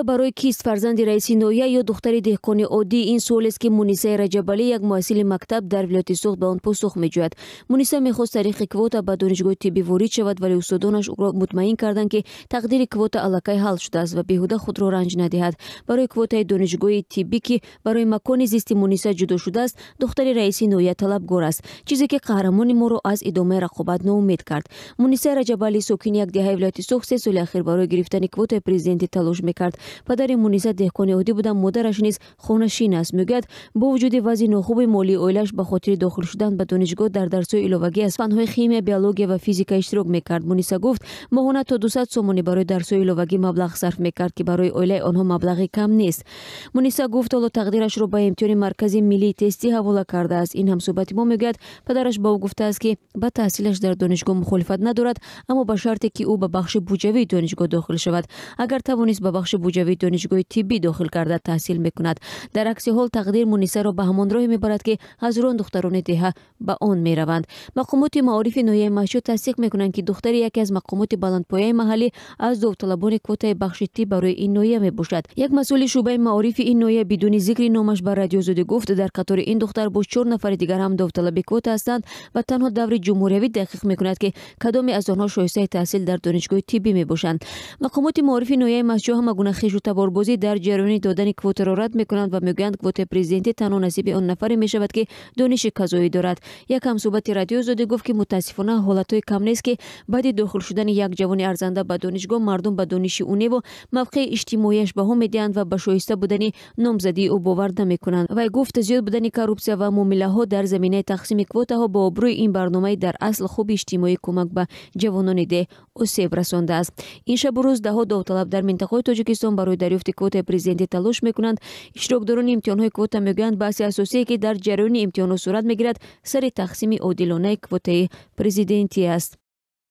Барои кист: фарзанди раиси ноҳия ё духтари деҳқони оддӣ? Ин суолест, ки Мунисаи Раҷабалӣ, як муҳассили мактаб дар вилояти Суғд, ба он посух меҷӯяд. Муниса мехост тариқи квота ба донишгоҳи тиббӣ ворид шавад, вале устодонаш ӯро мутмаин карданд, ки тақдири квота аллакай ҳал шудааст ва беҳуда худро ранҷ надиҳад. Барои квотаи донишгоҳи тиббӣ, ки барои макони зисти Муниса ҷудо шудааст, духтари раиси ноҳия талабгор аст, чизе ки қаҳрамони моро аз идомаи рақобат ноумед кард. Мунисаи Раҷабалӣ, сокини як деҳаи вилояти Суғд, 3 соли ахир барои гирифтани квотаи президентӣ талош мекард. Падари Муниса деҳқони оддӣ буда, модараш низ хонашин аст. Мегӯяд, бо вуҷуди вазъи нохуби молии оилааш, ба хотири дохил шудан ба донишгоҳ дар дарсҳои иловагӣ аз фанҳои химия, биология ва физика иштирок мекард. Муниса гуфт, моҳона то 200 сомонӣ барои дарсҳои иловагӣ маблағ сарф мекард, ки барои оилаи онҳо маблағи кам нест. Муниса гуфт, ҳоло тақдирашро ба имтиҳони Маркази миллии тестӣ ҳавола кардааст. Ин ҳамсӯҳбати мо мегӯяд, падараш ба ӯ гуфтааст, ки ба таҳсилаш дар донишгоҳ мухолифат надорад, аммо ба шарте, ки ӯ ба бахши буҷавии донишгоҳ дохил шавад. Агар тавонист ба бахши буҷавии донишгоҳи тиббӣ дохил карда, таҳсил мекунад. Дар акси ҳол тақдир Мунисаро ба ҳамон роҳе мебарад, ки ҳазорон духтарони деҳа ба он мераванд. Мақомоти маорифи ноҳияи Мастчоҳ тасдиқ мекунанд, ки духтари яке аз мақомоти баландпояи маҳаллӣ аз довталабони квотаи бахши тиб барои ин ноҳия мебошад. Як масъули шӯъбаи маорифи ин ноҳия бидуни зикри номаш ба Радиои Озодӣ гуфт, дар қатори ин духтар боз чор нафари дигар ҳам довталаби квота ҳастанд ва танҳо даври ҷумҳуриявӣ дақиқ мекунад, ки кадоме аз онҳо шоистаи таҳсил дар донишгоҳи тиббӣ мебошанд. Мақомоти маорифи ноҳияи Мастчоҳ ҳама гуна хешу таборбозӣ дар ҷараёни додани квотаро рад мекунанд ва мегӯянд, квотаи президентӣ танҳо насиби он нафаре мешавад, ки дониши казоӣ дорад. Як ҳамсӯҳбати Радиои Озодӣ гуфт, ки мутаассифона, ҳолатҳое кам нест, ки баъди дохил шудани як ҷавони арзанда ба донишгоҳ, мардум ба дониши ӯ неву мавқеи иҷтимоияш баҳо медиҳанд ва ба шоиста будани номзадии ӯ бовар намекунанд. Вай гуфт, зиёд будани коррупсия ва муомилаҳо дар заминаи тақсими квотаҳо ба обрӯи ин барномаи дар асл хуби иҷтимоӣ, кӯмак ба ҷавонони деҳ, осеб расондааст. Ин шабу рӯз даҳҳо довталаб дар минтақаҳои Тоҷикистон барои дарёфти квотаи президентӣ талош мекунанд. Иштирокдорони имтиҳонҳои квота мегӯянд, баҳси асосие, ки дар ҷараёни имтиҳонҳо сурат мегирад, сари тақсими одилонаи квотаи президентӣ аст.